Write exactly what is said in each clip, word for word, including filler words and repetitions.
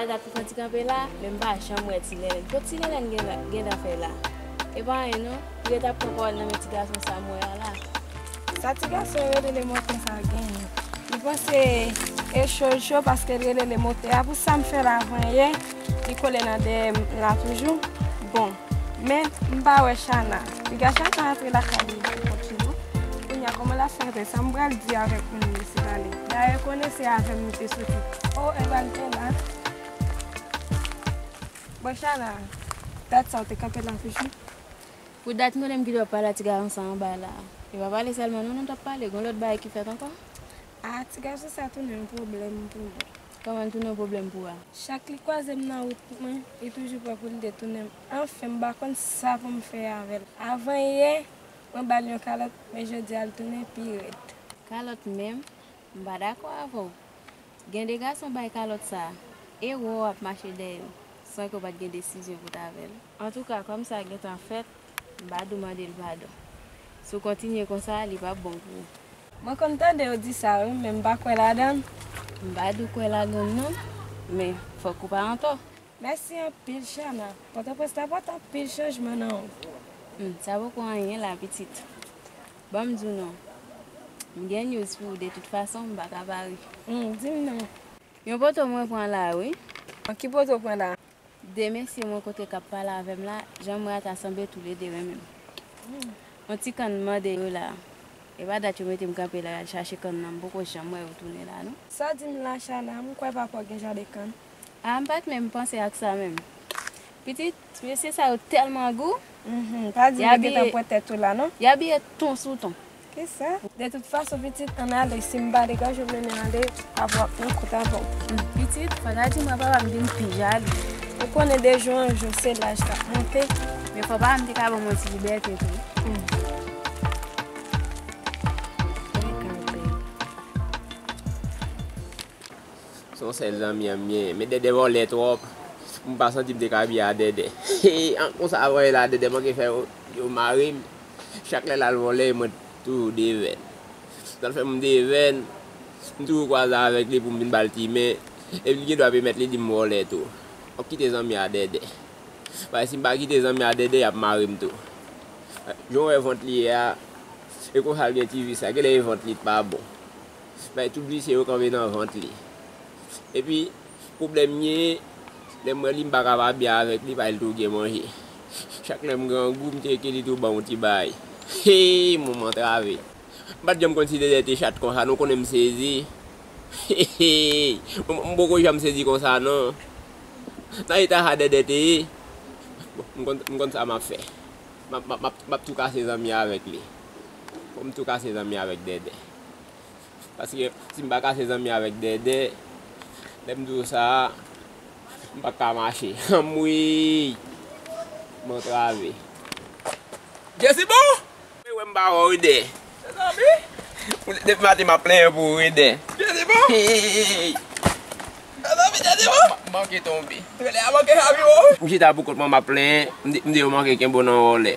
Sa dat pou fè ti kanpe la, men m pa janm wè Ti Lèlèn. Kot Ti Lèlèn gen, gen dan fè la? E pa anyen non, li ret ap pran pawòl nan men ti gason sa m wè a la. Sa ti gason yo rele lemotè sa genyen? Li panse e cho l cho paske l rele lemotè a. Pou sa m fè l avan yè, li kole nan dèyè m la toujou. Bon, men m pa wè Chana. Piga Chana antre lakay li pou kont li non. Kounye a kòman l ap fè antre? Sa m pral di avèk moun li se pale. Dayè konnen se avè m li te soti. O, e pral te la. Bon, Chana, dat sa w te kanpe la toujou? Pou dat mwen menm ki t ap pale a ti gason sa anba la. E pa pale sèlman non, nou t ap pale, gen lòt bagay ki fèt ankò. A, ti gason sa tounen yon pwoblèm pou mwen. Kòman l tounen yon pwoblèm pou ou a? Chak li kwaze m nan wout mwen, li toujou prè pou l detounen m. Anfen, m pa konn sa pou m fè avè l. Avan yè, mwen ba l yon kalòt, men jodi a l tounen pi rèd. Kalòt menm? M pa dakò avè w. Gen de gason bay kalòt sa, e wè w ap mache dèyè l, san ke w pa t gen desizyon pou w t avè l. Antouka, kòm sa gentan fèt, m pa dwe mande l padon. Si w kontinye konsa, li p ap bon pou ou. Mwen konn tande yo di sa wi, men m pa kwè ladan l. M pa di w kwè ladan l non, men fòk ou pa antò. Mèsi anpil, Chana. Pòtoprens la pote anpil chanjman nan ou. Hmm, sa poko anyen la, pitit. Ban m di w non. M gen news pou ou, de tout fason, m pa ka pa ri. Hmm, di m non. Yon poto mwen pran la, wi. Ki poto w pran la? De mesye mwen kote k ap pale avè m la, jan m wè a ta sanble toulede renmen m. Hmm. Yon ti kann mande yo la. E pa dat yo mete m kanpe la, y al chache kann nan, m poko janm wè yo tounen la, non. Sa w di m la, Chana, m kwè papa w gen jaden kann. A, m pa t menm panse ak sa menm. Pitit, mesye sa yo tèlman gou. Mhm, pa di m yo gentan pran tèt ou la, non? Y abiye ton sou ton. Kisa? De tout fason, pitit, ann ale. Si m pa degaje w, mennen ale, papa w ap pran kout avè w. Hmm, pitit, fò ta di mwen papa m vin pi jalou. Ou konnen de jou an jou, se laj k ap monte. Men fò papa m te ka ban m yon ti libète tou. Hmm. Se yon sèl zanmi an m gen, men Dèdè vòlè twòp. M pa santi m te ka byen a Dèdè. An konsa, avan yè la, Dèdè manke fè yo, yo mare m. Chak lè l al vòlè, mwen toujou devan l. Sa l fè m devan l, m toujou kwaze avèk li pou m vin ba l ti men. Epi l gen dwa pèmèt li di m vòlè tou. Fòk kite zanmi a Dèdè. Paske si m pa kite zanmi a Dèdè, y ap mare m tou. Jan w wè vant li ye a, e konsa l gen ti vi sa, genlè e vant li t pa bon. Bay tout visye yo kanpe nan vant li. Epi, pwoblèm m genyen, lè m wè li, m pa ka pa byen avèk li, paske l tou gen manje. Chak lè m grangou, m tcheke li tou ban yon ti bay. Hey, m antrave. M pa t janm konn si Dèdè te chat konsa, non, konnen m sezi. Hey, hey, m, m poko janm sezi konsa, non. Nan eta sa Dèdè te ye, bon, m konn, m konn sa m ap fè. M ap, m ap, m ap, m ap tou kase zanmi avèk li. Fò m tou kase zanmi avèk Dèdè. Paske si m pa kase zanmi avèk Dèdè, lè m di w sa, m p ap ka mache. Anmwey! M antrave. Jezibon! Mwen wè m pa wè w, Dèdè. Mezanmi! Depi maten m ap plenyen pou ou, Dèdè. Jezibon! Hey! Mezanmi, Jezibon! M manke tonbe. Tèlè a manke chapi w, wi. M chita pou kont mwen, m ap plenyen. M di, m di yo manke kenbe w nan wòlè.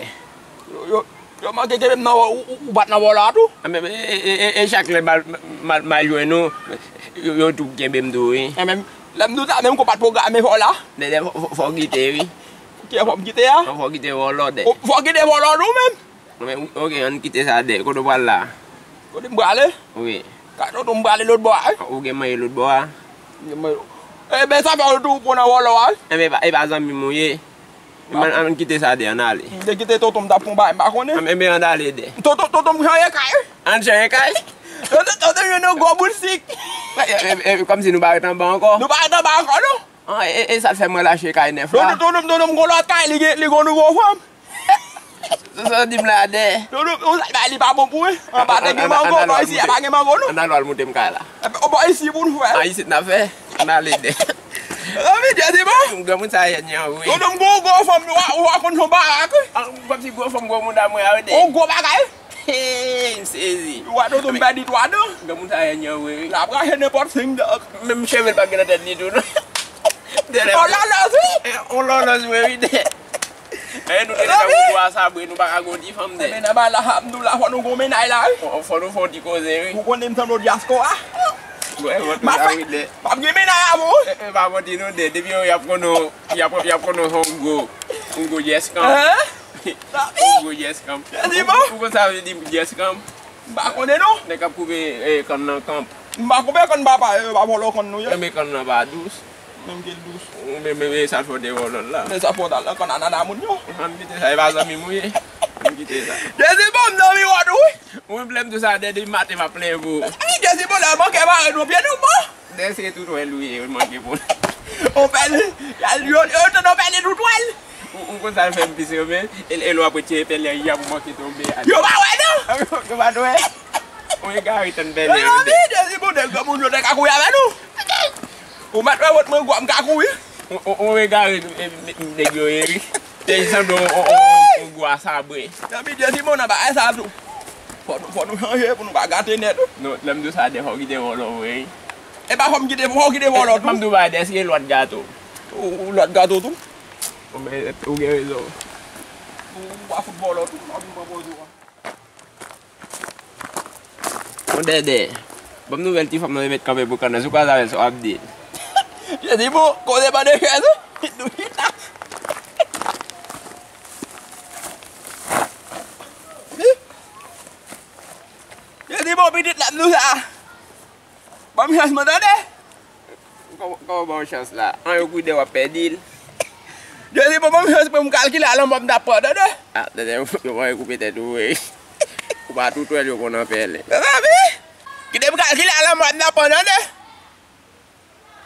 Yo, yo, Yo manke kenbe m nan wò, ou, ou, ou pa t nan wòlò a tou? A, men, men, e, e, e, e chak lè m al, m al, m al jwenn ou, yo, yo tou kenbe m tou, wi. E men, lè m di w sa, menm kou pa t pwograme wòlò a. Dèdè, fò, fò, fò w kite, wi. Kiyès fò m kite a? Fò, fò w kite wòlò, Dèdè. Fò, fò w kite wòlò tou menm? Men, ok, ann kite sa, Dèdè. Kote w pral la? Kote m prale? Wi. Kay tonton m prale lòt bò a, wi. Ou gen manje lòt bò a? Gen manje. Eben, sa fè w tou pran nan wòlò a, wi. Enben, e pa, e pa zanmi m ou ye? Ann, ann kite sa, Dèdè, ann ale. M te kite tonton m t ap fè yon bagay, m pa konnen. Ann, enben, ann ale, Dèdè. Tonton, tonton m chanje kay. Ann chanje kay? Tonton, tonton m jwenn yon gwo boul sik. E, e, e, kòmsi nou pa ret anba ankò? Nou pa ret anba ankò, non. An, e, e sa l fè mwen lache kay nèf la? Tonton, tonton, tonton m gon lòt kay, li gen, li gon nouvo fanm. Sa, sa w di m la, Dèdè? Tonton, tonton, sa bay li pa bon pou ou. Anba te gen mango, bò isi a pa gen mango, non. Ann al al monte m kay la. Bò isi pou nou fè. A, isit n ap fè. Ann ale, Dèdè. Zanmi, Dèdè, bon. Granmoun sa yè nyan, wi. Tonton m gon gwo fanm, ou a, ou a konn son barak, wi. A, kòmsi gwo fanm gwo mouda mwen a, wi, Dèdè. On gwo bagay. Hey, m sezi. Ou a tonton m pèdi twa dan. Granmoun sa yè nyan, wi, wi. L ap rache nenpòt senk dan. Menm cheve l pa gen nan tèt li tou, non. Dèdè. On lòlòz, wi. On lòlòz, wi, wi, Dèdè. E nou te nan bobo a sabre, nou pa ka gon ti fanm, Dèdè. Men nan bagay la, Abdoula, fò nou gon mennaj la, wi. Fò, fò nou fè yon ti koze, wi. Ou konnen m sanble yon dyaspora. Mwen, mwen, m ap fè, m ap gen mennaj avè w. E, e, pa manti non, Dè. Depi yo, y ap konnen w, y ap, y ap konnen w se yon gwo, yon gwo djèskanm. Yon gwo djèskanm. Ou, ou konn sa vle di djèskanm? M pa konnen non. Nèg k ap koupe, e, kann nan kanm. M pa koupe kann papa, e, pa vòlò kann nou ye. Enben kann nan pa dous. Menm ke l dous. Ou menm, e, sa l fè w te vòlò l la. Men sa fè w t al nan kann anana moun yo. Ann kite sa, e pa zanmi m ou ye. Ann kite sa. Dèzibon, m zanmi w tou wi. Ou menm lè m di w sa, Dè, depi maten m ap plenyen pou ou. Dèzibon, lè manke mare nou pye nou bon. Dè se toutwèl ou ye, ou manke pou l. Ou pèdi, yo, yo, yo tande w pèdi toutwèl. Ou, ou konn sa l fè m pis renmen? E, e lè w ap retire pèlen an pou manke tonbe. Yo pa wè non. Yo pa t wè. Ou egare tann pèlen an. Dèzibon, nèg granmoun yo te ka kouri avè nou. Ou mèt wè wòt mwen gwa m ka kouri. Ou, ou, ou egare, e, nèg yo ye wi. Te sanble yon, yon, yon, yon gwo sabren. Zanmi, Dèzibon nan bagay sa tou. Fò nou, fò nou chanje pou nou pa gate nèt. Non, lè m di w sa, Dè, fò w kite vòlò vre wi. E pa fò m kite, fò w kite vòlò tou. M ap di w bagay, Dè, se lòt gato. Ou, ou lòt gato tou? Ou gen, ou gen rezon. Ou, ou pa fout vòlò tou, m ap vin pran poze w a. Bon, Dèdè, ban m nouvèl ti fanm nan te met kanpe pou kann nan, si w kwaze avè l, sa w ap di l? Yo di, bon, koze ban de chèz, wi. Nou chita. Yo di, bon, pitit la, m di w sa. Ban m chans mwen, tande. Kòman, kòman ban w chans la? An, yo kou de w ap pèdi l. Yo di, bon, ban m chans pou m kalkile a lanmò m t ap pran, tande. Ah, tande, yo mande koupe tèt ou, wi. Ou pa tou twèl yo konn anpèlen. Mezanmi, kite m kalkile a lanmò m t ap pran, tande.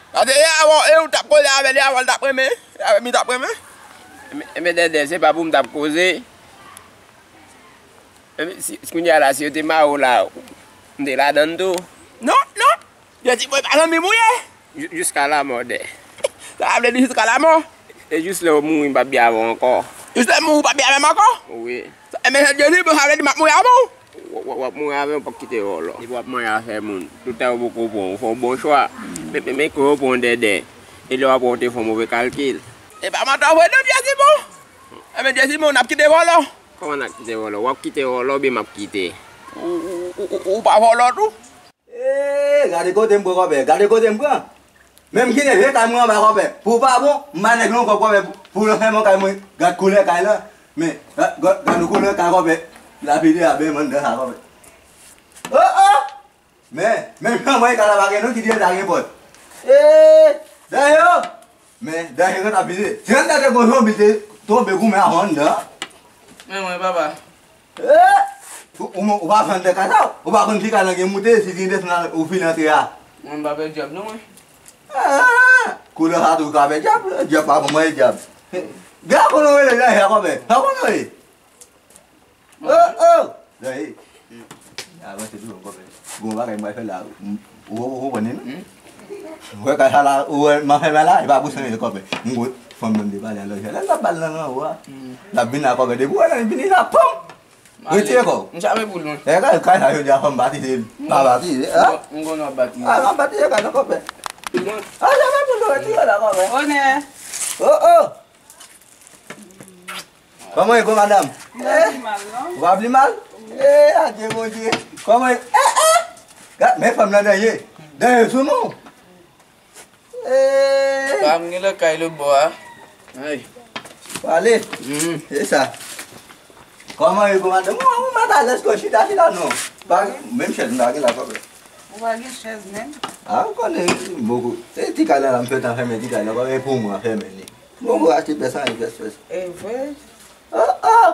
Paske e avè w, e ou t ap koze avè l, e avè w l t ap renmen, e avè m li t ap renmen. Enben, enben, Dèdè, se pa pou m t ap koze. Enben, si, si kounye a la, si yo te mare w la, m te ladann tou. Non, non. Yo di, mwen pa zanmi m ou ye. Ju-, jiska lamò, Dè. Sa vle di jiska lamò? E jis lè w mouri, m p ap byen avè w ankò. Jis lè m mouri, w p ap byen avè m ankò? Wi. Enben, sa vle di, bon, sa vle di m ap mouri avè w? W, w, w ap mouri avè m, w p ap kite vòlò. Depi w ap manyen afè moun, tout tan yo poko pran w, ou fè yon bon chwa. Men, men, men, kou yo pran w, Dèdè, e lè w ap wè w te fè yon move kalkil. E pa mantò vre non, Dèzibon. Enben, Dèzibon, n ap kite vòlò. Kòman n ap kite vòlò? W ap kite vòlò oubyen m ap kite? Ou, ou, ou, ou, ou pa vòlò tou? Eee, gade kote m pran kòpè, gade kote m pran. Men m kite vye kay mwen anba kòpè. Pou w pa bon, m ba nèg lan yon kòb kòpè pou, pou l fèmen kay mwen. Gad koulè kay lan. Men, gad, gad, gad yon koulè kay kòpè. Lapide a ben m anndan sa kòpè. Oh, oh! Men, men jan mwen kay la pa gen non ki dye ta gen pòt. Eee, dèyè yo! Men, dèyè yo t ap vide. Si anndan te gon zonbi te tonbe goumen avè w anndan. Men mwen, papa. Eh! Ou, ou, ou pa vann de kay sa, ou pa konn ki kay lan gen moute, si gen desann ou fin antre a. Mwen m pa pè dyab non, mwen. Ah! Koulè sa tou ka pè dyab, dyab pa bon mwen dyab. Gade konnen w rele la, sa kòpè, sa konnen w ye. Oh, oh! Gade, avanse tou, kòpè. Gon bagay mwen fè la, ou, ou, ou konprann li, non? Ou wè kay sa la, ou wè m ap fè la, e pa pou sen kòpè. M gon fanm nan m te pale a lòt jè la, l ap ba l nan gran ou a. L ap vin la kòpè, depi w wè l vini la, pòm! Retire kò w. M chape pou l, mwen. E kay, kay sa jodi a fò m batize l. Pa batize, a? M konn w ap batize. A, m ap batize kay nan kòpè. A, chape pou l, retire la kòpè. Onè. Oh, oh! Kòman e, gwo madanm? M pa pli mal, non. Ou pa pli mal? Eh, adye Bondye. Kòman e? Eh, eh! Gad, men fanm nan dèyè. Dèyè sou nou. Eh! Pa m gen lòt kay lòt bò a. Ay. Pale. Mhm. Se sa. Kòman e, gwo madanm? Ou, ou mèt alèz kò chita, chita non. Pa gen, menm chèz m ta gen la kòpè. Ou pa gen chèz menm? A, ou konnen, bokou. Se ti kay la, la m fè tan fèmen ti kay la, kòpè, e pou mwen fèmen li. Bokou achte pyès anyen, pyès, pyès. E vre? Oh, oh!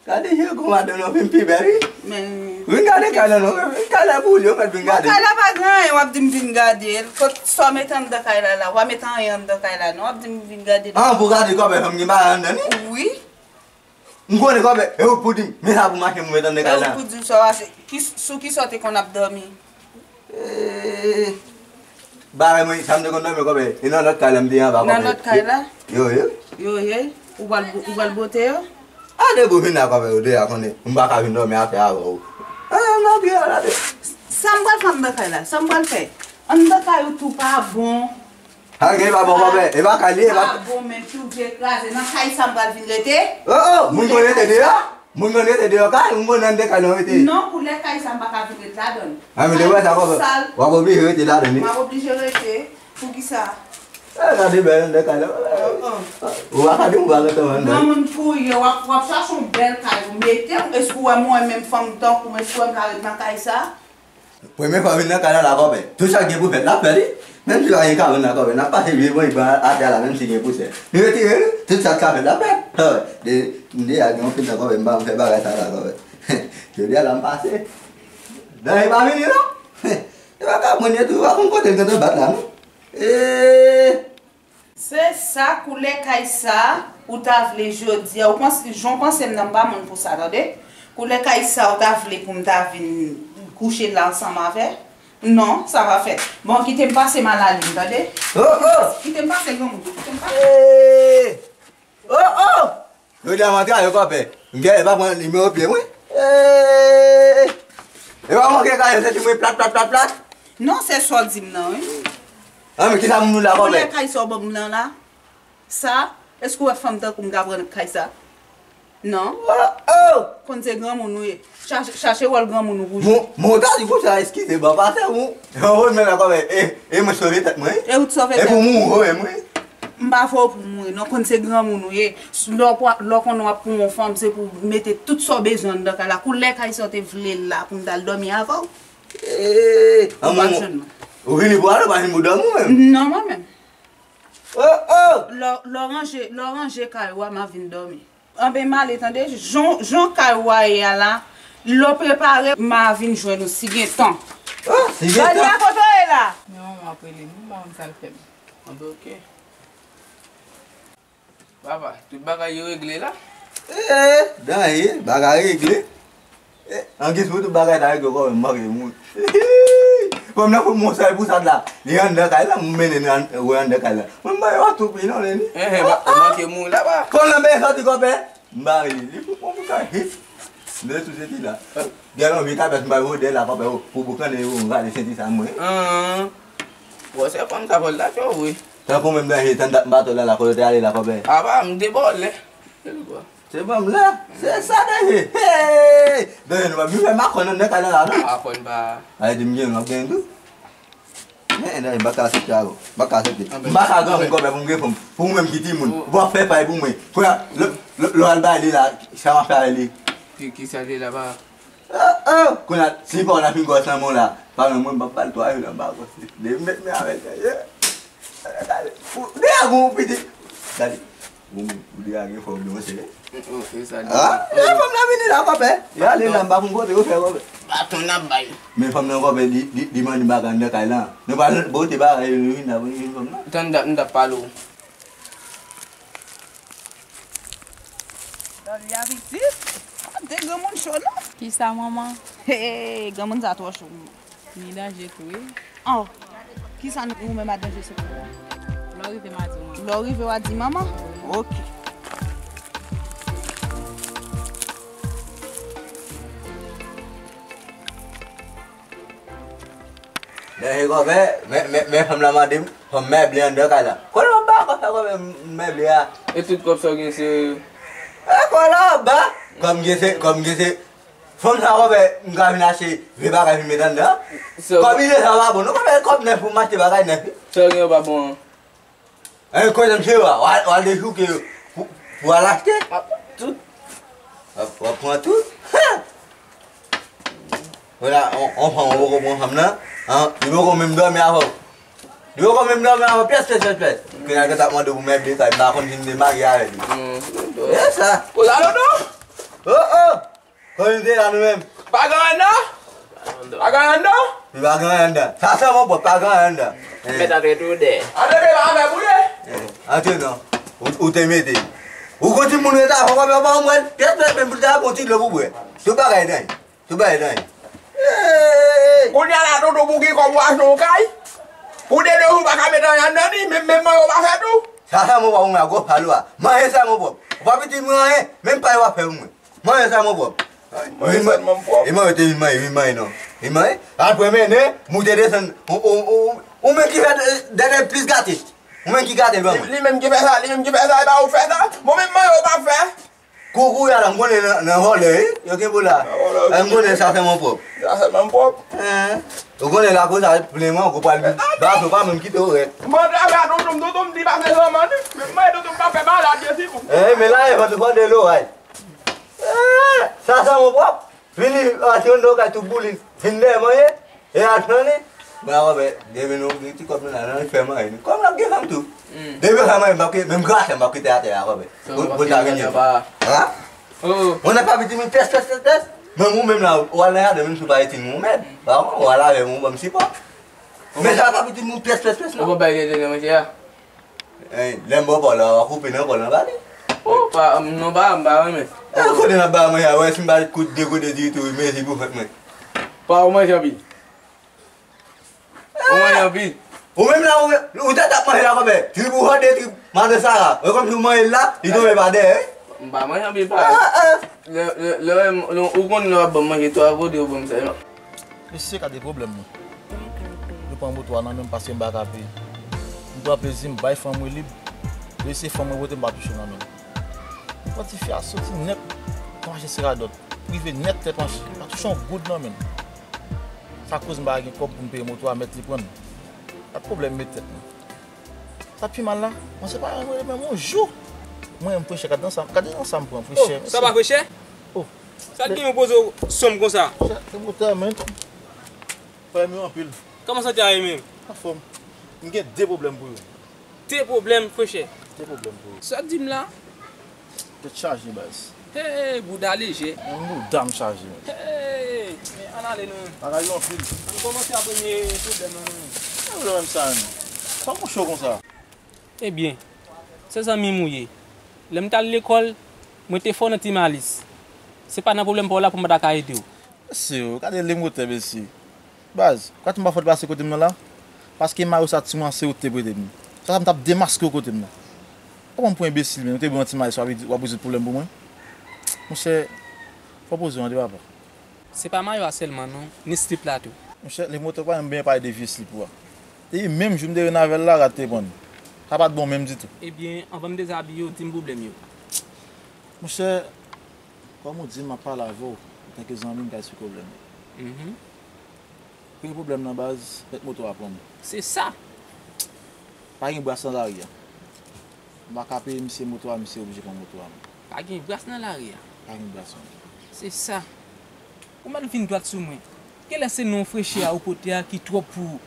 Gade je gwo madanm nan vin pi bèl, wi. Men. Vin gade kay la non, vin kay la pou li, ou mèt vin gade. Bon, kay la pa gen anyen, w ap di m vin gade l. Kot sa w mete anndan kay la la? W pa mete anyen anndan kay la non, w ap di m vin gade l. An, pou gade kòpè fanm gen bagay anndan li? Wi. M konnen kòpè, e ou k pou di m, men sa pou mache m mete anndan kay la. E ou k pou di m sa w ase, ki, sou ki sa w te konn ap dòmi? Eh, bagay mwen, sa m te konn dòmi kòpè, e nan lòt kay la m te anba kòpè. Nan lòt kay la? Yo, yo. Yo, yo. Ou pral, ou pral bwote yo? A, depi w vin la kòpè, yo deja konnen. M pa ka vin dòmi atè avè w. A, m ap gen la de. Sa m pral fè anndan kay la? Sa m pral fè? Anndan kay ou tou pa bon. Sa gen pa bon kòpè, e pa kay li, e pa. Pa bon, men tou vye kraze. Nan kay sa m pral vin rete? Oh, oh, moun konn rete deyò? Moun konn rete deyò kay, moun konn anndan kay lan rete. Non, koulè kay sa m pa ka vin ret ladan l. A, men depi sa kòb, w ap oblije rete ladan li. M ap oblije rete. Poukisa? E, gade bèl anndan kay la. Ou pa ka di m pa rete anndan. Granmoun pou ye, w ap, w ap chache yon bèl kay pou mete w. Èske w wè mwen menm fanm tankou mwen, èske w wè m ka ret nan kay sa? Premye fwa m vin nan kay la, la kòbèy. Tout sa k gen pou fèt, l ap fèt, wi. Menm si pa gen kawon nan kòbèy, n ap pase vye bon ban atè la, menm si gen pousè. Nou retire l, tout sa k ka fèt, l ap fèt. Ha, de, m deja gen yon pil nan kòbèy, m pa janm fè bagay sa la kòbèy. Jodi a la, m pase. Danje pa vini, non. E pa ka mwen ye tou, pa konn kote l gentan bat la, non. Eee. Se sa, koulè kay sa, ou ta vle jodi a, ou panse, jan w panse m nan, m pa moun pou sa, tande. Koulè kay sa, ou ta vle pou m ta vin kouche la ansanm avè? Non, sa pa fèt. Bon, kite m pase m al ale m, tande. Oh, oh! Kite m pase granmoun, kite m pase. Hey! Oh, oh! Jodi a m antre avèk kòpè. M genlè pa pran nimewo pye mwen. Eee! E pa manke kay senti mwen plat, plat, plat, plat. Non, se sa w di m nan, wi. An, men kisa moun la kòpè? Koulè kay sa w ban m nan la? Sa? Èske w wè fanm tankou m ka pran kay sa? Non. Oh, oh! Konn se granmoun ou ye. Chache, chache wòl granmoun ou pou jwe. Bon, bon, ta di konsa, eskize, ban pase, bon. Yon wòl men la kòmè, e, e mwen sove tèt mwen. E ou t sove tèt ou. E pou mouri, mwen. M pa fè w pou mouri, non, konn se granmoun ou ye. Lè w pwa-, lè w konnen w ap pran yon fanm, se pou w mete tout sa w bezwen anndan kay la. Koulè kay sa w te vle la pou m t al dòmi avè w. Eee, ou pa jwenn mwen. Ou vini pou ale, ou pa vini pou dòmi, ou menm? Non, mwen menm. Oh, oh! Lè, lè w ranje, lè w ranje kay ou a, m a vin dòmi. Anben, m ale, tande, jan, jan kay ou a ye a la, lè w prepare, m a vin jwenn ou, si gen tan. Oh, si gen tan? Dali a, kote w ye la? Non, m ap rele m, m pa konn sa l fè m. Anben, oke. Papa, tout bagay yo regle la? Ee, danje, bagay regle. E, an giz pou tout bagay ta regle kòmè, m manke moun. Fanm nan fout m yon sèl bousad la. Li anndan kay la, m mennen l an, wè anndan kay la. Mwen, m ba yo tout pri non, Leni. Enhen, ou manke moun la, ba. Fanm nan benyen sòti kòpè. M ba li. Li fout mwen pou sa. Hit. M de sou senti la. Gen yon vye kapèt m bay vode la, kòpè, pou boukannen yo, m rale senti sa mwen. An. Bon, se fanm sa vòl la, tchò, wi. Tankou menm danje, tann dat m pa twò la, la, kote w te ale la, kòpè. A, ba, m debòle. Se bon la, se sa danje. Hey! Danje nou pa vin fè makòn anndan kay la, non? Makòn pa. Ay, di m gen, m ap gen tou. Men, danje, m pa ka aksepte avè w. M pa ka aksepte. M pa ka granmoun kòpè pou m gen fanm. Pou ou menm ki timoun. Ou pa fè pay pou mwen. Kounye a, lè, lè, lè w al bay li la, sa m ap fè avè li? Ki, ki sa li la, pa? Oh, oh! Kounye a, si pa w nan fin gwòs nan men w la, pa nan mwen, m ap ba l twa jou nan ba gwòs li. Li met men avè l, ye. Gade, ou deja gon pitit. Gade, ou, ou deja gen fanm nan, monchè. Mm, ok, sa di. Ah, e fanm nan vini la, kòpè. Y ale la, m pa konn kote yo fè, kòpè. Baton n ap bay. Men fanm nan, kòpè, li, li, li mande bagay anndan kay la. Nou pa bote bagay, nou vin la, pou nou jwenn fanm nan. Tann dat, m t ap pale w. Dòlya pitit. Ap de granmoun cho non. Kisa manman? Hey, granmoun sa twò cho pou mwen. Ni danje tou wi. Oh. Kisa ou menm a danje se pou ou? Lè w rive m a di w manman. Lè w rive w a di manman? Wi. Ok. Danje kòpè, men, men, men fanm la mande m, fanm mèble anndan kay la. Kote w ba kòpè kòpè mèble a? E tout kòb sa w gen se... E kote w ba? Kòm gen se, kòm gen se, fanm sa kòpè, m ka vin achte vye bagay vin met anndan. Kòb ide sa pa bon, non kòpè kòb nèf pou m achte bagay nèf wi. Sa w gen yo pa bon an? Enben, kote m se w a, w al, w al dechouke pou, pou w al achte. W ap pran tout. W ap, w ap pran tout. Kounye a, on, on fanm, ou poko pran fanm nan. An, li poko menm dòmi avè w. Li poko menm dòmi avè w, pyès, pyès, pyès, pyès. Kounye a, li gentan ap mande w pou mèble kay, m pa konn si m te marye avè li. Non, se dodo. E sa. Kote dodo? Oh, oh! Kòm nou te la nou menm. Pa gen anyen anndan? Pa gen anyen anndan? Li pa gen anyen anndan. Sa sèlman pwòp, pa gen anyen anndan. Mèt antre tou dèyè. Antre, pa fè bouye. Antre non. Ou, ou te mete. Ou gon timoun rete avè w, pa wè mwen. Pyès, pyès, menm pou l ta bon ti dlo pou bwè. Tout bagay danje. Tout bagay danje. Kounye a la, tonton, pou gen kòb ou achte yon kay? Pou de de jou, ou pa ka mete anyen anndan li, menm, menm manyen w pa fè tou. Sa sèlman pwòp, ou mwen a gwo falo a. Manyen sèlman pwòp. Ou pa piti mwen anyen, menm pay w ap fè pou mwen. Manyen sa mwen pwòp. Manyen sa mwen pwòp. E manyen te vin manyen, vin manyen non. Vin manyen. Apre mennen, moute desann. Ou, ou, ou, ou menm ki fè dèdè plis gate. Ou menm ki gate l ban mwen. Li menm ki fè sa, li menm ki fè sa, e pa ou fè sa. Bon, menm manyen ou pa fè. Koukou ya la, m konnen nan, nan vòlè, wi. Yo gen pou la. Nan vòlè, wi. M konnen sa fè mwen pwòp. Sa fè mwen pwòp. Hein. Ou konnen la, koz a plen mwen, ou pral vin. Bato pa menm kite w rèt. Mwen travay a tonton m, tonton m di pa fè zanman, wi. Men mwen, tonton m pa fè malad, Jezi, bon. Eh, men la, e vant ou fè de lo, ay. Eh, sa fè mwen pwòp. Vini, antre nan kay tout boule. Vin dèyè mwen ye. E al pran li. Mwen a wè, demen nou gen ti kòb nou la, nan li fè mwen. Kòm l ap gen fanm tou. Hmm. Depi fè mwen, m p ap kite, menm grasè m p ap kite atè a, wè. Bon, bon, ta vini. Ha? Oh. Mwen nan pa piti moun pès, pès, pès, pès. Menm ou menm la, ou al nan jaden, menm si ou pa itil mwen, ou mèd. Ba, ou al avè mwen, ou ban m sipò. Men sa pa piti moun pès, pès, pès, non. Ou pa bay tete nan manje a? Hey, lè m ba w pa w la, w a koupe nan pa w la, ba li. Oh, pa, m, non, pa, m pa renmen. Eh, kote n ap ba manje a, wè, si m ba kout de kote di tou, mezi pou fèt mwen. Pa ou manje anpil. Ou manje anpil. Ou menm la, ou, ou te t ap manje la, konbyen? Trip ou fòde, trip madan Sara. Wè kòmsi ou manje l la, li tonbe pa dèyè, wi. M pa manje anpil, pa. Ah, ah. Lè, lè, lè, lè, ou konn lè w ap ban m manje, twa kote ou ban m sèlman. Mesye, gade pwoblèm mwen. Yo pran moto a nan men m paske m pa ka peye. M pran plezi m, bay fanm mwen lib. Lè se fanm mwen pote m pa touche nan men l. Pran ti fi a soti nèt, pran mache se radòt. Rive nèt tèt panche. Pa touche yon goud nan men l. Sa koz m pa gen kòb pou m peye moto a, mèt li pran l. Gad pwoblèm met tèt mwen. Sa pi mal la, mwen se pa yon menm yon jou. Mwen, m frenchè, gade nan sa, gade nan sa m pran, frenchè. Oh, sa pa frenchè? Oh. Sa ki yon poze sonm konsa? Frenchè, se motè, men. Frè m yo anpil. Kòman sante a ye menm? Anfòm. M gen de pwoblèm pou yo. De pwoblèm, frenchè? De pwoblèm pou yo. Sa di m la? Tèt chaje, baz. Hey, bouda leje. Menm bouda m chaje, men. Hey, men ann ale non. Bagay yo anpil. Ann kòmanse a premye pwoblèm nan non. Ki pwoblèm sa menm? Sa w cho konsa? Ebyen, se zanmi m ou ye. Lè m t al lekòl, mwen te fè w nan ti malis. Se pa nan pwoblèm pa w la pou m pa ta ka ede w. Mesye, gade lemotè, mesye. Baz, ou kwè tou m pa fòt pase kote m nan la? Paske mayo sa ti mwen se ou te prete m li. Sa, sa m t ap demaske w kote m nan. Ou pran m pou enbesil, men ou te ban m ti mayo sa, w ap, w ap rezoud pwoblèm pou mwen? Monchè, fò poze w an de papa. Se pa mayo a sèlman non, ni slip la tou. Monchè, lemotè pa janm benyen pale de vye slip ou a. Depi menm jou m te vin avè l la, rad te pran l. Sa pa t bon menm ditou. Ebyen, anvan m dezabiye w, di m pwoblèm yo. Monchè, kòm ou di m, m ap pale avè w, antanke zanmi, m ka esplike w pwoblèm yo. Mhm. Premye pwoblèm nan baz, mèt moto a pran m. Se sa! Pa gen bras nan lari a. M pa ka peye misye moto a, misye oblije pran moto a. Pa gen bras nan lari a. Pa gen bras, non. Se sa. Ou mèt vin dwat sou mwen. Genlè se non frenchè a ou pote a ki twòp pou ou.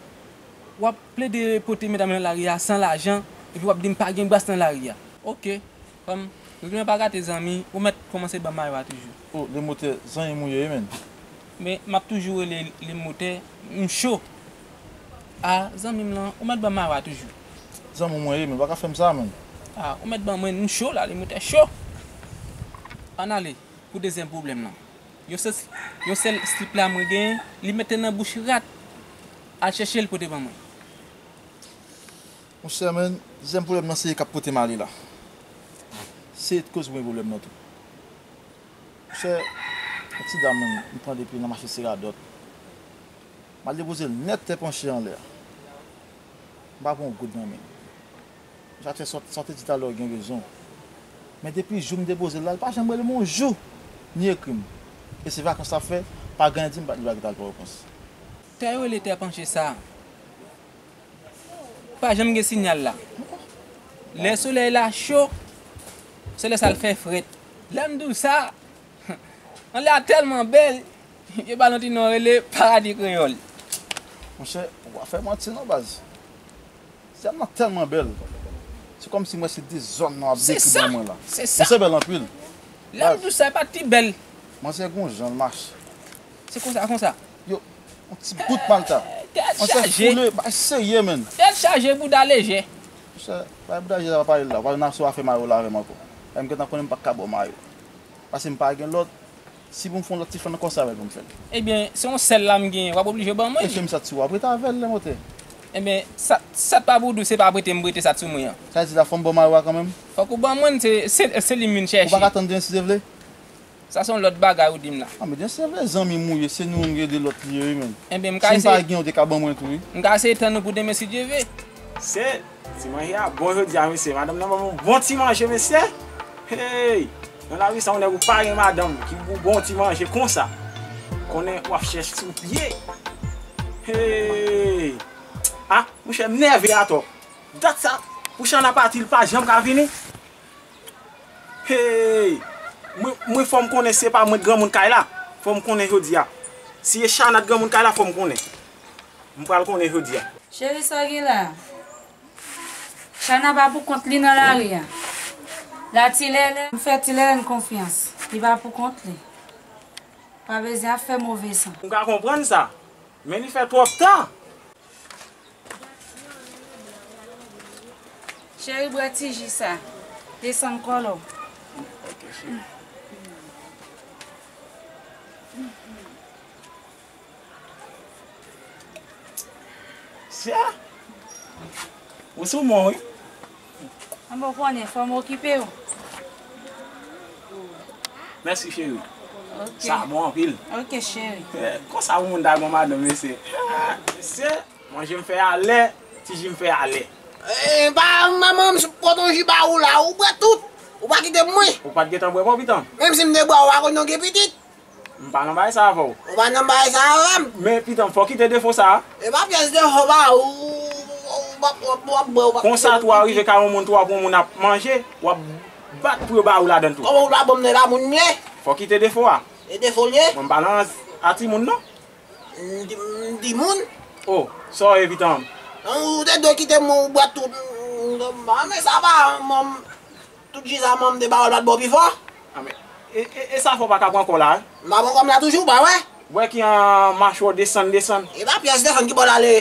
W ap plede pote medam nan lari a san lajan, epi w ap di m pa gen bras nan lari a. Oke. Fanm, nou genlè pa gate zanmi, ou mèt kòmanse ban m mayo a toujou. Oh, lemotè, zanmi m ou ye wi, menn. Men, m ap toujou rele lemotè, m cho. A, zanmi m lan, ou mèt ban m mayo a toujou. Zanmi w mwen ye, menn, ou pa ka fè m sa, menn. A, ou mèt ban mwen, m cho la, lemotè cho. Ann ale pou dezyèm pwoblèm lan. Yon sèl, yon sèl slip la mwen genyen, li mete nan bouch rat. Al chèche l pote ban mwen. Monchè, menn, dezyèm pwoblèm nan se li k ap pote m ale la. Se li k koz mwen pwoblèm nan tou. Monchè, yon ti dam, menn, m pran depi nan mache se radòt. M al depoze l nèt tè panche anlè a. M pa pran yon goud nan men l. Monchè, sa, sa w te di talè a gen rezon. Men depi jou m depoze l la, li pa janm rele m yon jou, ni ekri m. E se vakans l ap fè, pa gen anyen di m, li pa kite al Pòtoprens. Tè yo rele tè panche sa a. Pa janm gen sinyal la. Lè solèy la cho, se lè sa l fè frèt. Lè m di w sa, anlè a tèlman bèl, yo ba l yon ti non rele Paradi Kreyòl. Monchè, ou pa fè manti non, baz. Zòn nan tèlman bèl. Se kòmsi m wè se de zòn nan w ap dekri ban mwen la. Se sa. Monchè bèl anpil. Lè m di w sa, e pa ti bèl. Manzè gon jan l mache. Se konsa, konsa. Yo, yon ti bout malta. Tèt chaje. Manzè foule, bay serye, menn. Tèt chaje, bouda leje. Monchè, bay bouda leje la pa pale la. W ap nan aswè w a fè mayo la avè m ankò. E m gentan konnen m pa ka ba w mayo. Paske m pa gen lòt. Si pou m fè yon lòt ti fann ankò, se avè l pou m fè l. Ebyen, se yon sèl la m genyen, w ap oblije ban mwen li. Mesye, m sa ti w ap rete avè l, lemotè. Ebyen, sa, sa t pa pou w di w se pa prete m prete sa t sou mwen an. Sa vle di la, fò m ba w mayo a kanmenm? Fòk ou ban mwen l, se, se, se li m vin chèche. Ou pa ka tann demen si Dye vle? Sa se yon lòt bagay ou di m la. A, men demen si Dye vle, zanmi m ou ye, se nou menm ki de lòt li ye, wi, menn. Ebyen, m ka eseye. Si m pa gen, ou te ka ban mwen tou, wi. M ka eseye tann ou pou demen si Dye vle. Se, ti manje a bon jodi a, mesye. Madanm nan ban m yon bon ti manje, mesye. Hey! Nan lari sa, yon nèg ou pa gen madanm, ki pou ba w ti manje konsa. Konnen w ap chèche sou pye. Hey! Ah, monchè, m nève atò. Dat sa, pou Chana pati, l pa janm ka vini. Hey! Mwen, mwen fò m konnen si se pa mwen t granmoun kay la. Fò m konnen jodi a. Si e Chana t granmoun kay la, fò m konnen. M pral konnen jodi a. Cheri, sa w gen la? Chana pa pou kont li nan lari a. La Ti Lèlèn, m fè Ti Lèlèn konfyans. Li pa pou kont li. Pa bezwen ap fè move san. M ka konprann sa. Men li fè twòp tan. Cheri, bwè ti ji sa. Desann kòlò. Ok, cheri. Sè, ou sou mwen, wi. Anben, w konnen, fò m okipe w. Mèsi, cheri. Ok. Sa bon anpil. Ok, cheri. Eh, konsa pou moun ta gon madanm, mesye. Ah, mesye, manje m fè alè, ti ji m fè alè. Eh, pa, manman, m pran yon ji ba ou la, ou bwè tout. Ou pa kite m, mwen. Ou pa t gentan bwè, bon, pitan. Menm si m te bwè, ou pa konn non gen pitit. M pa nan bagay sa avè w. Ou pa nan bagay sa avè m? Men, pitan, fò w kite defo sa a. E pa pyès defo ba ou, ou, w ap, w ap, w ap bwè, w ap... Konsa tou, w a rive kay yon moun tou, w ap wè yon moun ap manje, w ap bat pou yo ba ou ladann tou. Kòman ou pa bon m nan, e pa moun m ye? Fò w kite defo a. E defo l ye? Mwen m pa nan a timoun non. M di, m di moun. Oh, sa w ye, pitan? Ou te dwe kite m, ou bwè tout. M pa renmen sa pa, mwen. Tout ji sa manman m te ba w la, l pa t ba w pi fò? Ah, men, e, e, e sa fè w pa ka pran kò la, wi? M pa pran kò m la toujou, ou pa wè? Wè ki an machwè w desann, desann. E pa pyès desann ki bò l ale.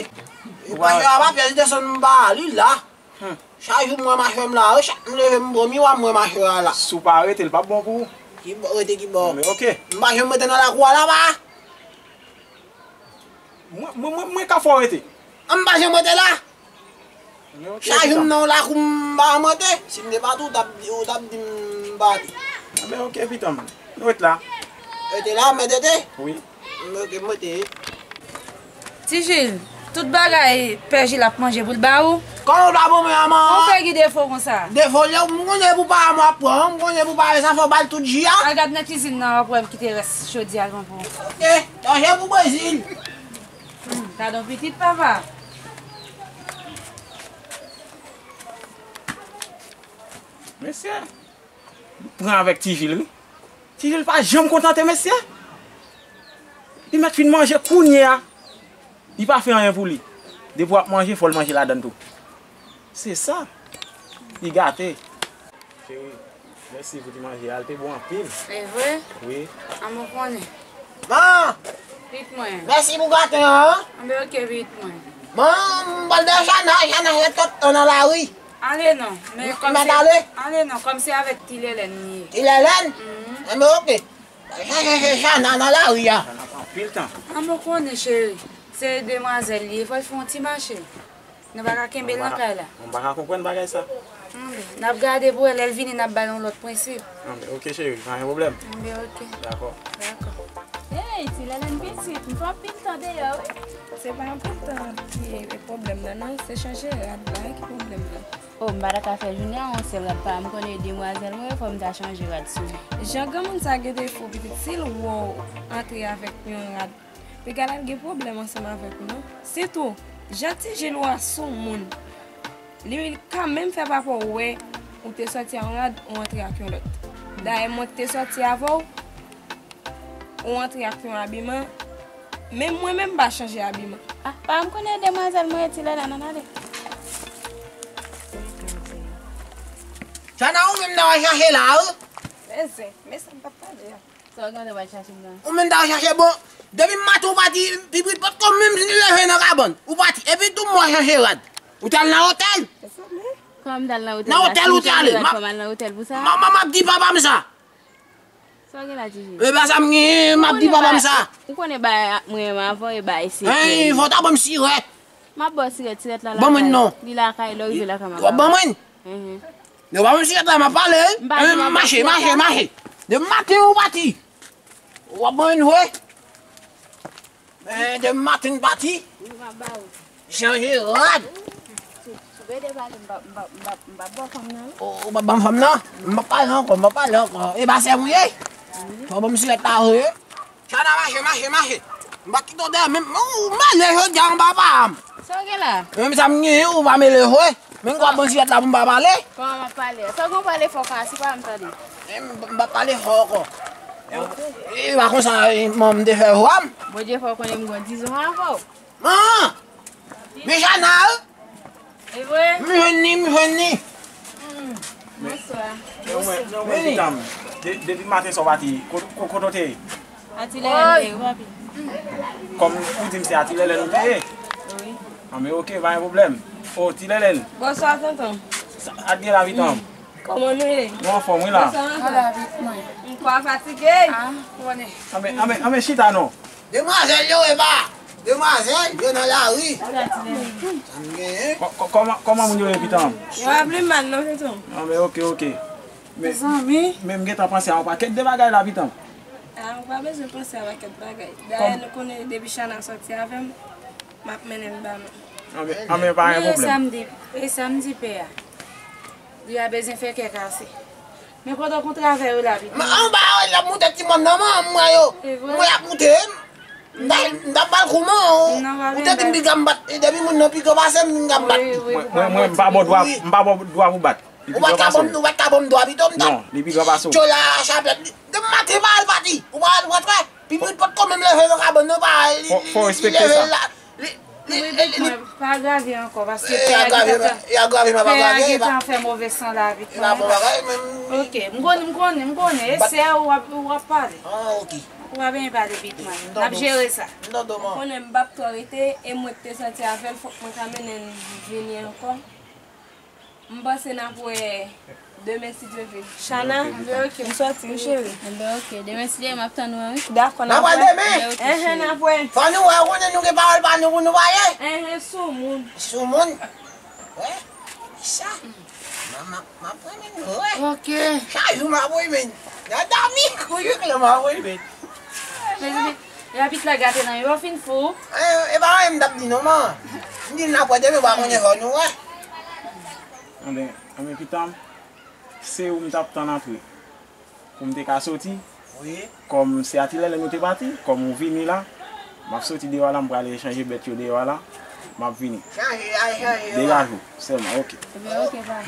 E machwè a pa pyès desann m ba li la. Hmm. Chak jou m wè machwè m la, wi, chak m leve m pran miwa m wè machwè a la. Si w pa rete, l p ap bon pou ou. Ki bò, rete ki bò? Men, ok. M pa janm rete nan lakou a la, pa? Mwen, mwen, mwen, mwen ka fè w rete. An m pa janm rete la. Men ok, chak jou m pitan. Nan yon lakou m pa janm rete. Si m te pa tou, w t ap di, ou t ap di m pati. Anben, ok, pitan m. Nou ret la. Rete la, mèt rete? Wi. Men ok, m rete. Ti Jil, tout bagay Pè Jil ap manje pou l ba ou? Kòman w pa bon mwen a, manman? Ou fè ki defo konsa? Defo l ye, m konnen pou pa m w ap pran, m konnen pou pa sa fò w ba l tout ji a. Al gad nan kizin nan, w ap wè m kite rès chodyè a pou ou. Ok. Chanje pou Brezil. Hmm, gadon pitit papa. Mesye, m pran avèk Ti Jil, wi. Ti Jil pa janm kontante, mesye. Li mèt fin manje kounye a. Li pa fè anyen pou li. Depi w ap manje, fò l manje ladann tou. Se sa. Li gate. Cheri, mèsi pou ti manje a, l te bon anpil. E vre? Wi. An mwen konnen. Man! Pitit mwen. Mèsi pou gato an. Anben ok, pitit mwen. Man, m pral dèyè Chana, Chana fè twòp tan nan lari. Ale non, men kòm se, ale non, kòm se avèk Ti Lèlèn li ye. Ti Lèlèn? Mhm. Anben ok. Chana, Chana nan lari a. Chana pran anpil tan. An mwen konnen cheri. Se demwazèl li ye, fò l fè yon ti mache. Nou pa ka kenbe l nan kay la. Mwen pa ka konprann bagay sa. Anben, n ap gade pou wè lè l vini, n ap ba l yon lòt prensip. Anben, ok cheri, pa gen pwoblèm. Anben, ok. Dakò. Dakò. Hey, Ti Lèlèn pitit, m fè anpil tan deyò, wi. Se pa anpil tan ki pwoblèm nan, non, se chanje rad la ki pwoblèm nan. Oh, m pa ta ka fè jounen an yon sèl rad pa m, konnen e demwazèl mwen, fò m ta chanje rad sou li. Jan granmoun sa gen defo, pitit, si l wè w antre avèk yon rad, piga l al gen pwoblèm ansanm avèk ou non. Sitou, jan Ti Jil ou a sou moun. Li ka menm fè pa fè w wè ou te sòti a yon rad, ou antre ak yon lòt. Dayè, mwen ki te sòti avè w, ou antre ak yon abiman. Menm mwen menm, m pa chanje abiman. Ah, pa m konnen demwazèl mwen, Ti Lèlèn, ann ale. Chana, ou menm nan w al chache la, wi. Bezwen, men sa m p ap pale a. Sa w gentan pral chache m nan? Ou menm ta chache bon. Depi maten ou pati, pipit potko menm leve nan kabann. Ou pati. Epi tou mwen chache rad. Ou t al nan otèl? Kòman m t al nan otèl? Nan otèl ou te ale? Fò m al nan otèl pou sa? Manman, m ap di papa m sa. Sa w gen la, Ti Jil? E pa sa m gen, m ap di papa m sa. Ou konnen bay mwen avan e bay se. Hey, fò w ta ban m sirèt. M ap ba w sirèt, sirèt la lakay. Ban mwen non. Li lakay, lè w rive lakay m ap ba w. Ban mwen. Mhm. Depi w pa ban m sirèt la, m ap pale, wi. M pa di m ap ba w sirèt la. Mache, mache, mache. Depi maten ou pati. W ap ban mwen vre. Men depi maten m pati. Wi, m ap ba w. Chanje rad. Rete pale, m p ap, m p ap, m p ap, m p ap ba w fanm nan, wi. Ou, ou p ap ban m fanm nan? M p ap pale ankò, m p ap pale ankò. E pa sè m ye? Fò ban m sirèt la, wi. Chana, mache, mache, mache. M pa kite w dèyè menm. Ou mele jodi a anba pa m. Sa w gen la? Menm sa m genyen, ou pa mele vre. Menm kwa ban sirèt la pou m pa pale. Kòman m ap pale? Sa w gen w pale fò ka, si pa m tande. E m, m pa pale fò ankò. E pa konsa, e, man, m te fè vwa m. Bondye fè w konnen m gen dizon avè w. Man! Men Chana, wi. E vre? M jwenn li, m jwenn li. Hmm. Bonswa. Men mwen, men mwen, pitan m. De-, depi maten sa w pati, ko-, ko-, kote w te ye? Ati lè lè, wi, papi. Kòm ou di m se a Ti Lèlèn ou te ye? Wi. An, men oke, pa gen pwoblèm. O, Ti Lèlèn. Bonswa, tonton. Sa, sa k gen la, pitan m? Kòman nou ye? Nou anfòm, wi, la. Bonswa, tonton. Hola, big man. M kwa fatige. Ah, konnen. An, men, an, men, an, men chita non. Demwazèl yo, epa! Demwazèl yo nan lari. Sa m genyen? Kò-, kò-, kòman, kòman moun yo ye, pitan m? Yo pa pli mal, non, tonton. An, men oke, oke. Men, mezanmi, men m gentan panse a yon pakèt de bagay la, pitan m. Ah, ou pa bezwen panse a pakèt bagay. Dayè, kòm nou konnen depi Chana sòti avè m, m ap mennen l ba nou. An, men, an, men pa gen pwoblèm. Men e sa m di, e sa m di pè a. Li a bezwen fè kè kase. Men pandan kontravè yo la, pitan. Anba yo, l ap moute timoun nan, man, m wè yo. M wè y ap moute. M ta, m ta ba l kou, man. Ou te di m piga m bat, e depi moun nan piga pase m, m ka bat. Wi, wi. Mwen, mwen, mwen, m pa ba w dwa, m pa ba w dwa pou bat. Ou pa t ka ban m, ou pa t ka ban m dwa pito m ta. Non, li pi gran pase w. Tchola, chaplèt, li, demen maten pa al pati. Ou pa al pati. Pitit potko menm leve nan kabann nan, pa al, li, fò, fò respekte sa. Li, li, li, li, li. Pa agrave ankò, paske pè a gentan fè, pè a gentan fè move san la avèk mwen. Li pa bon bagay, men. Oke, m konnen, m konnen, m konnen. E sè ou w ap, ou ap pale. Ah, oke. Ou pa benyen pale vit, man. N ap jere sa. M tande w, man. Ou konnen m p ap twò rete, e mwen ki te sòti avè l, fòk mwen ka mennen l vini ankò. M panse n ap wè demen si Dye vle. Chana, m sòti wi, cheri. Enben, oke. Demen si Dye vle, m ap tann ou an, wi. Dakò, n ap wè. N ap wè demen? Enben, oke, cheri. Enhen, n ap wè. Fò nou wè, ou konnen nou gen pawòl pa nou pou nou pale. Enhen, soumoun. Soumoun? Wè? Sa? M, m, m ap renmen nou, wè. Oke. Chak jou m ap renmen. Nan dòmi, kou jouk la m ap renmen. Mezanmi, rapit la gate nan yo fin fou. E, e pa anyen m t ap di non, man. M di n ap wè demen, pa konnen fò nou wè. Anben, anben, pitan m, se ou m t ap tann antre. Pou m te ka soti. Wi. Kòm se a Ti Lèlèn nou te pati, kòm ou vini la, m ap soti deyò la, m prale chanje bèt yo deyò la, m ap vini. Chanje, al chanje yo. Degaje w sèlman, oke. Ebyen, oke, pa.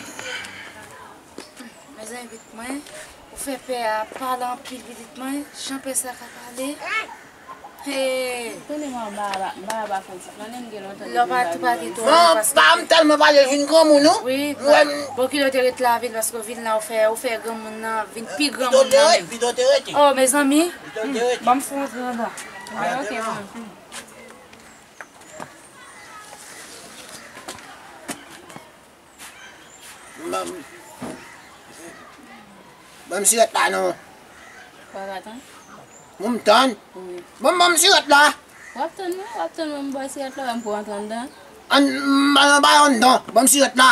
Mezanmi, pitit mwen, ou fè pè a pale anpil, pitit mwen. Jan pè sa ka pale. Hey. Konnen mwen, m pa, m pa, m pa fè ti konnen m gen lontan depi m pa vin la. Lè w pa, pa gen twò. Non, pa m tèlman pale, vin granmoun, non? Wi, bon, kilè w te ret lavil, paske vin la, ou fè, ou fè granmoun nan vin pi granmoun nan menm. Pito te rete. Oh, mezanmi. Pito te rete. Ban m fè antre anba. Wi, oke, mwen. Ban m, ban m sirèt la non. Ou pa ka tann? Bon, m tann. Wi. Ban m, ban m sirèt la. W ap tann wi, w ap tann mwen m bwè sirèt la, wè m pou antre anndan. An, m pa nan bay anndan, ban m sirèt la.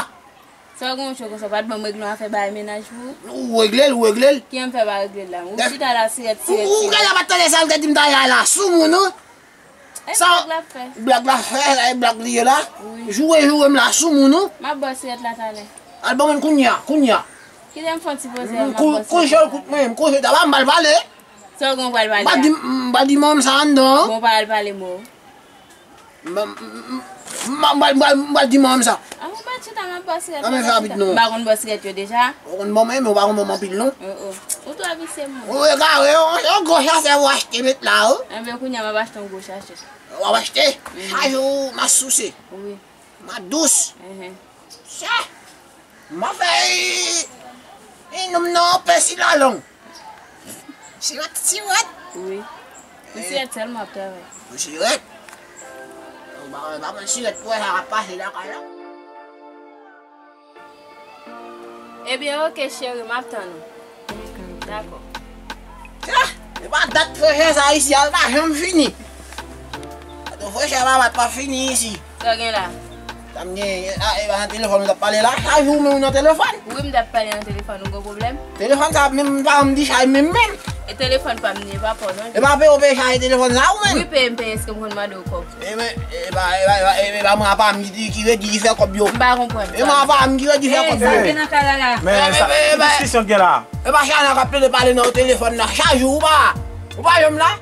Sa w gen yon cho konsa, w pa t ban m regle yon afè bagay mennaj pou ou? Ou regle l, ou regle l. Kijan m fè pa regle l la? Ou chita la sirèt, sirèt, sirèt. Ou gade pa t tande sa l te di m talè a la, soumoun ou. E sa, blag l ap fè. Blag l ap fè, e blag li ye la. Wi. Joure, joure m la sou moun ou. M ap bwè sirèt la talè. Al ban mwen kounye a, kounye a. Kite m fè yon ti poze a, m ap bwè sirèt la. Kou, kou jòl kout mwen, kou jòl ta ba m pral pale. Sa w gen w pral pale a? M pa di, m pa di manm sa anndan. Bon, pa al pale mo. M, m, m, m, m pral, m pral, m pral di manm sa. A, ou pa chita, m ap bwè sirèt la. Anben fè rapid non. M pa konn bwè sirèt yo deja. Ou konn bon, men ou pa konn bon anpil non. Oh, oh. Ou twò visye moun. Ou egare, yon, yon gwo chachè pou achte met la, oh. Enben, kounye a m ap achte yon gwo chachè. W ap achte? Mhm. Chak jou, m ap souse. Wi. M ap dous. Mhm. Sa. M ap fè, e, e, nonm nan pèsi lalong. Sirèt, sirèt. Wi. Pou sirèt sèlman ap travay. Pou sirèt. Ou pa, pa mwen sirèt pou wè sa k ap pase lakay la. Ebyen, oke, cheri, m ap tann ou. Dakò. Ah, e pa dat freche sa isi a, l pa janm fini. Ato freche a pa, pa fini isi. Sa w gen la? Sa m gen, a, e pa nan telefòn ou t ap pale la? Chak jou menm ou nan telefòn? Wi, m t ap pale nan telefòn, ou gen pwoblèm? Telefòn sa menm, pa janm di chay menm, menm. E telefòn pa m li, e pa pa w non. E pa peye w peye chaje telefòn la ou menm? Wi, peye m peye, èske m konn mande w kòb? E men, e pa, e pa, e pa, e pa mwen apa m ki, ki redi ki fè kòb yo. M pa konprann. E mwen apa m ki redi fè kòb yo. Sa gen nan kay la la. Men sa, ki diskisyon gen la? E pa Chana k ap plede pale nan telefòn nan chak jou, ou pa, ou pa janm la?